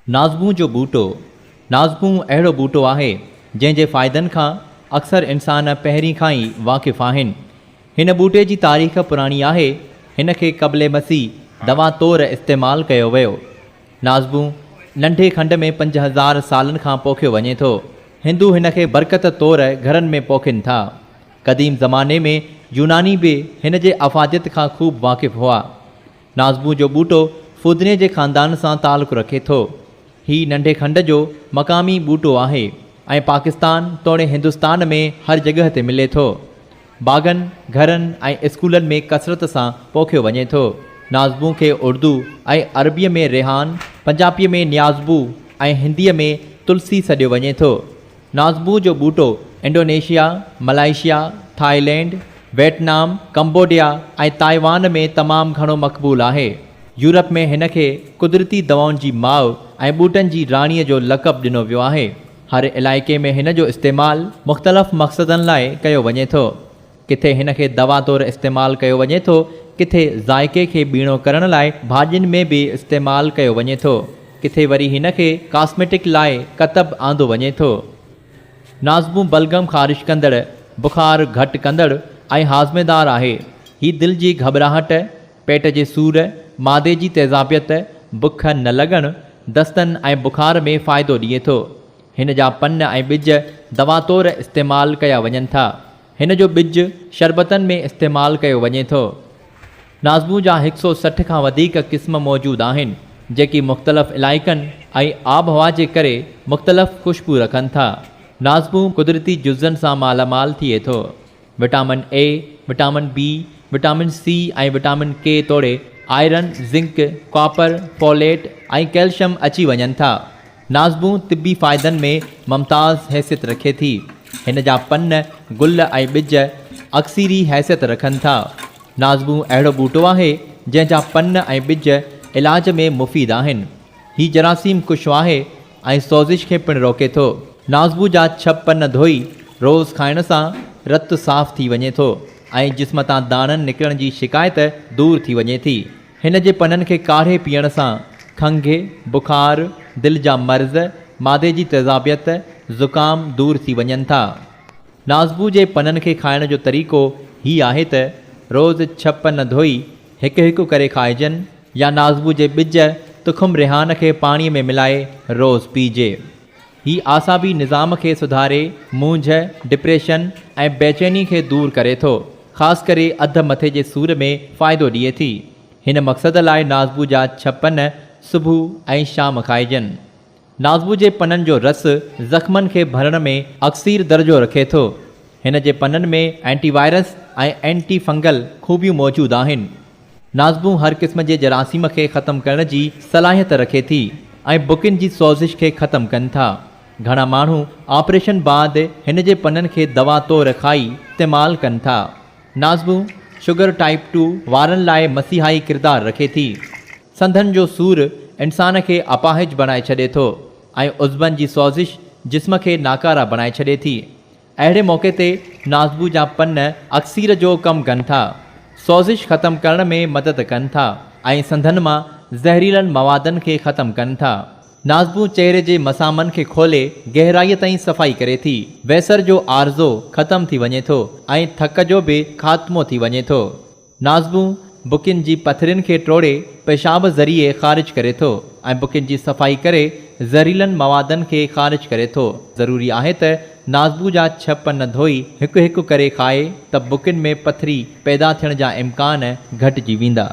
نازبون جو ٻوٽو، نازبون اهڙو ٻوٽو آهي، جنهن جي فائدن کان اڪثر انسان پهرين کان ئي واقف آهن. هن ٻوٽي جي تاريخ پراڻي آهي، هن کي قبل مسيح دوا طور استعمال ڪيو ويو. نازبون ننڍي کنڊ ۾ 5000 سالن کان پوکيو وڃي ٿو. هندو هن کي برڪت طور گهرن ۾ پوکين ٿا. قديم زماني ۾ يوناني به هن جي افاديت کان خوب واقف هئا. نازبون جو ٻوٽو ڦودني جي خاندان سان تعلق رکي ٿو. هي ننڍي کنڊ جو مقامي ٻوٽو آهي ۽ پاڪستان توڻي هندستان ۾ هر جڳهه تي ملي ٿو. باغن، گهرن ۽ اسڪولن ۾ ڪثرت سان پوکيو وڃي ٿو. نازبون کي اردو ۽ عربيء ۾ ريحان، پنجاپيء ۾ نيازبو ۽ هنديء ۾ تلسي سڏيو وڃي ٿو. نازبو جو ٻوٽو Indonesia, Malaysia, Thailand, Vietnam, Cambodia ۽ Taiwan ۾ تمام گهڻو مقبول آهي. يورپ ۾ هن کي قدرتي دوائن جي ماء ۽ ٻوٽن جي راڻيء جو لقب ڏنو ويو آهي. هر علائقي ۾ هن جو استعمال مختلف مقصدن لاء ڪيو وڃي ٿو. ڪٿي هن کي دوا طور استعمال ڪيو وڃي ٿو، ڪٿي ذائقي کي ٻيڻو ڪرڻ لاء ڀاڄين ۾ به استعمال ڪيو وڃي ٿو، ڪٿي وري هن کي ڪاسميٽڪ لاء ڪتب آندو وڃي ٿو. نازبون بلغم خارج ڪندڙ، بخار گهٽ ڪندڙ ۽ هاضميدار آهي. هي دل جي گهٻراهٽ، پيٽ جي سور، معدي جي تيزابيت، بک نه لڳڻ، دستن ۽ بخار ۾ فائدو ڏئي ٿو. هن جا پن ۽ ٻج دوا طور استعمال ڪيا وڃن ٿا. هن جو ٻج شربتن ۾ استعمال ڪيو وڃي ٿو. نازبون جا هڪ سئو 60 کان وڌيڪ قسم موجود آهن، جيڪي مختلف علائقن ۽ آبهوا جي ڪري مختلف خوشبو رکن ٿا. نازبون قدرتي جزن سان مالا مال ٿئي ٿو. Vitamin A, vitamin B, vitamin C ۽ vitamin K توڙي iron, zinc, copper, folate ۽ calcium اچي وڃن ٿا. نازبون طبي فائدن ۾ ممتاز حيثيت رکي ٿي. هن جا پن، گل ۽ ٻج اڪسيري حيثيت رکن ٿا. نازبون اهڙو ٻوٽو آهي، جنهن جا پن ۽ ٻج علاج ۾ مفيد آهن. هي جراثيم ڪش آهي ۽ سوزش کي پڻ روڪي ٿو. نازبو جا ڇهه پن ڌوئي روز کائڻ سان رت صاف ٿي وڃي ٿو ۽ جسم تان داڻن نڪرڻ جي شڪايت دور ٿي وڃي ٿي. هن جي پنن کي ڪاڙهي پيئڻ سان کنگهه، بخار، دل جا مرض، معدي جي تيزابيت، زڪام دور ٿي وڃن ٿا. نازبو جي پنن کي کائڻ جو طريقو هي آهي ته روز ڇهه پن ڌوئي هڪ هڪ ڪري کائجن يا نازبو جي ٻج تخم ريحان کي پاڻي ۾ ملائي روز پيئجي. هي اعصابي نظام کي سڌاري مونجهه، ڊپريشن ۽ بيچيني کي دور ڪري ٿو. خاص ڪري اڌ مٿي جي سور ۾ فائدو ڏئي ٿي. هن مقصد لاء نازبو جا ڇهه پن صبح ۽ شام کائجن. نازبو جي پنن جو رس زخمن کي ڀرڻ ۾ اڪسير درجو رکي ٿو. هن جي پنن ۾ اينٽي وائرس ۽ اينٽي فنگل خوبيون موجود آهن. نازبون هر قسم جي جراثيم کي ختم ڪرڻ جي صلاحيت رکي ٿي ۽ بڪين جي سوزش کي ختم ڪن ٿا. گهڻا ماڻهو آپريشن بعد هن جي پنن کي دوا طور کائي استعمال ڪن ٿا. نازبون شگر ٽائيپ ٽو وارن لاء مسيحائي ڪردار رکي ٿي. سنڌن جو سور انسان کي اپاهج بڻائي ڇڏي ٿو ۽ عضون جي سوزش جسم کي ناڪاره بڻائي ڇڏي ٿي. اهڙي موقعي تي نازبو جا پن اڪسير جو ڪم ڪن ٿا، سوزش ختم ڪرڻ ۾ مدد ڪن ٿا ۽ سنڌن مان زهريلن موادن کي ختم ڪن ٿا. نازبو چهري جي مسامن کي کولي گهرائيء تائين صفائي ڪري ٿي. ويسر جو عارضو ختم ٿي وڃي ٿو ۽ ٿڪ جو به خاتمو ٿي وڃي ٿو. نازبون بڪين جي پٿرين کي ٽوڙي پيشاب ذريعي خارج ڪري ٿو ۽ بڪين جي صفائي ڪري زهريلن موادن کي خارج ڪري ٿو. ضروري آهي ته نازبو جا ڇهه پن ڌوئي هڪ هڪ ڪري کائي ته بڪين ۾ پٿري پيدا ٿيڻ جا امڪان گهٽجي ويندا.